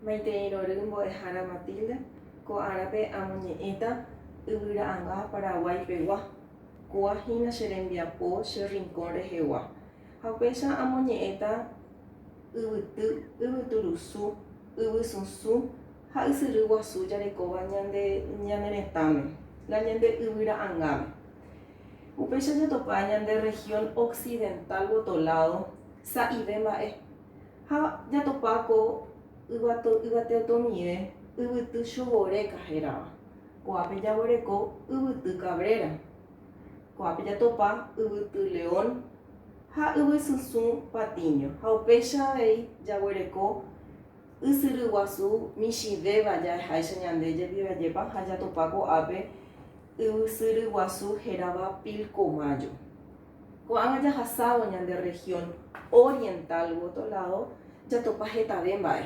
Maitei rory mbo'ehára Matilde, ko árape amoñe'ẽta yvyra'anga Paraguái pegua, kóa hína che rembiapo che rincón rehegua, ha upéicha amoñe'ẽta yvyty, yvyturusu, yvysusũ ha ysyry guasu jarekóva ñande ñane retãme, la ñande yvyra'angáme. Upéicha jatopa ñande región occidental gotolado sa'ive mba'e. Ha jatopa ko yvateotomive yvyty Chovoréka hérava. Ko'ápe jaguereko yvyty Cabrera. Ko'ápe jatopa yvyty León ha yvysusũ Patiño. Ha upéicha avei jaguereko ysyry guasu michĩvéva ja'eháicha ñande jepive ajépa ha jatopa ko'ápe yvysyry guasu hérava Pilcomayo. Ko'ág̃a jahasávo ñande región oriental gotolado jatopa hetave mba'e,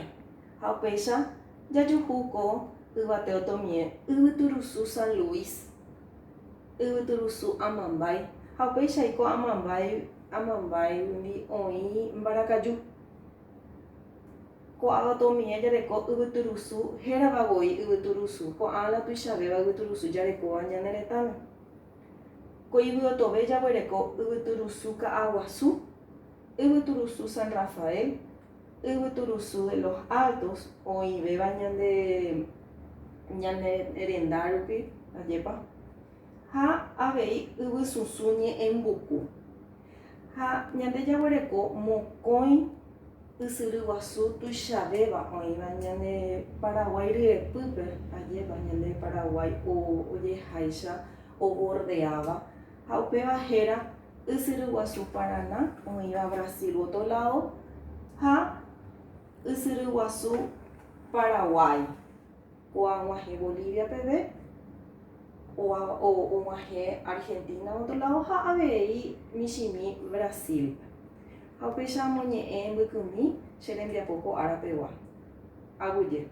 ha upéicha jajuhu ko yvate otomie yvyturusu San Luis, yvyturusu Amambái, ha upéicha ko Amambái Amambáigui oĩ Mbarakaju. Ko'ág̃a otomie jareko yvyturusu hérava voi yvyturusu, ko'ã la tuichavéva yvyturusu jarekóva ñane retãme. Ko yvyotove jaguereko yvyturusu Ka'aguasu, yvyturusu San Rafael, yvyturusu de los Altos, oĩvéva ñande ñane renda rupi, ajépa, ha avei yvysusũ ñe'ẽmbuku. Ha ñande jaguereko mokõi ysyry guasu tuichavéva oĩva ñande Paraguái ryepýpe, ajépa ñande Paraguái ojeháicha obordeáva, ha upéva héra ysyry guasu Parana oĩva Brasil otro lado ha ysyry guasu Paraguái. Oag̃uahẽ Bolivia peve, og̃uahẽ Argentina otro lado ha avei michĩmi Brasil-pe. Ha upéicha amoñe'ẽ mbykymi che rembiapo ko ára pegua. Aguyje.